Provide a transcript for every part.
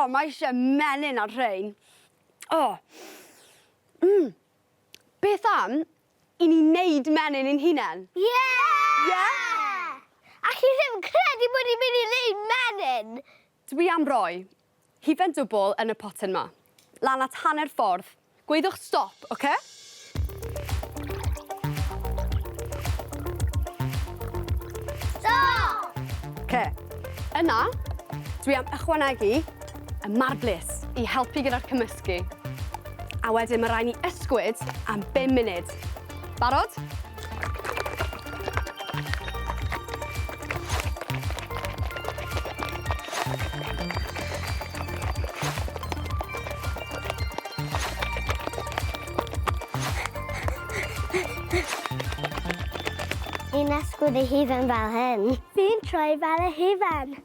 O, mae eisiau menyn ar rhein. O. Mm. Beth am i ni wneud menyn ein hunain? Ie! Ie? All i ddim credu bod ni'n mynd i wneud menyn! Dwi am roi hufen dwbl yn y potyn 'ma. Lan at hanner ffordd. Gweiddiwch stop, oce? Stop! Oce. Yna, dwi am ychwanegu y marblis i helpu gyda'r cymysgu. A wedyn mae rhaid ni ysgwyd am 5 munud. Barod? Fi'n ysgwyd y hufen fel hyn. Fi'n troi fel y hufen.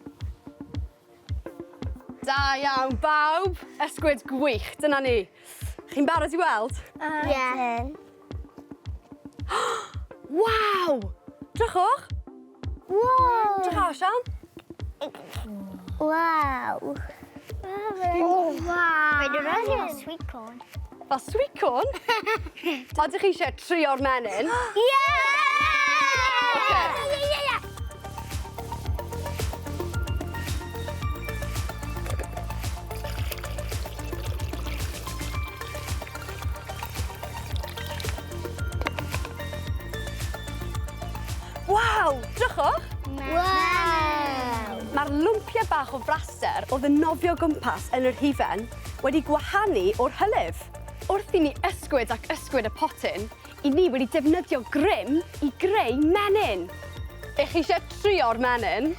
Da iawn bawb. Ysgwyd gwych, dyna ni. Chi'n barod i weld? Ie. Waw! Drychwch! Wow! Drych ar, Sian. Waw. Wow. Mae'n rhaid i sweet corn. Fel sweet corn? Ydych chi eisiau trio'r menyn? Ie! Oce. Ie, ie, ie. Waw! Drychwch! Waw! Mae'r lwmpiau bach o fraster oedd yn nofio gwmpas yn yr hufen wedi gwahanu o'r hylif. Wrth i ni ysgwyd ac ysgwyd y potyn, i ni wedi defnyddio grym i greu menyn. Ych chi eisiau trio'r menyn?